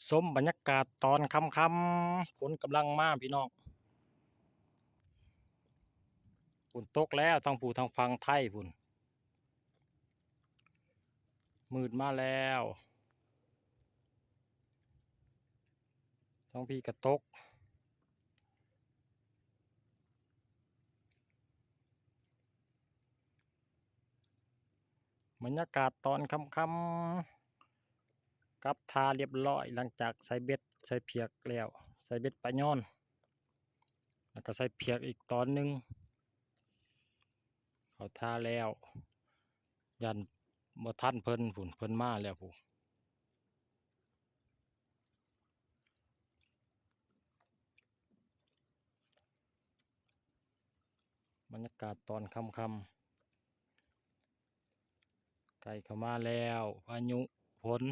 ຊົມບັນຍາກາດຕອນຄ່ຳໆ ຝົນກຳລັງມາພີ່ນ້ອງ. ຝົນຕົກແລ້ວ ທັງຜູ້ ທັງຝັ່ງໄທພຸ້ນ. ມືດມາແລ້ວ ທັງພີ້ກະຕົກ. ບັນຍາກາດຕອນຄ່ຳໆ ກັບທ່າລຽບຮ້ອຍ ຫຼັງຈາກໃສ່ເບັດ ໃສ່ຜຽກແລ້ວ ໃສ່ເບັດປາຍອນ ແລ້ວກໍໃສ່ຜຽກອີກຕອນໜຶ່ງ ເຂົ້າທ່າແລ້ວ ຢ້ານບໍ່ທັນເພິ່ນພຸ້ນ ເພິ່ນມາແລ້ວພຸ້ນ. ບັນຍາກາດຕອນຄ່ຳໆ ໃກ້ເຂົ້າມາແລ້ວ ພາຍຸຝົນ.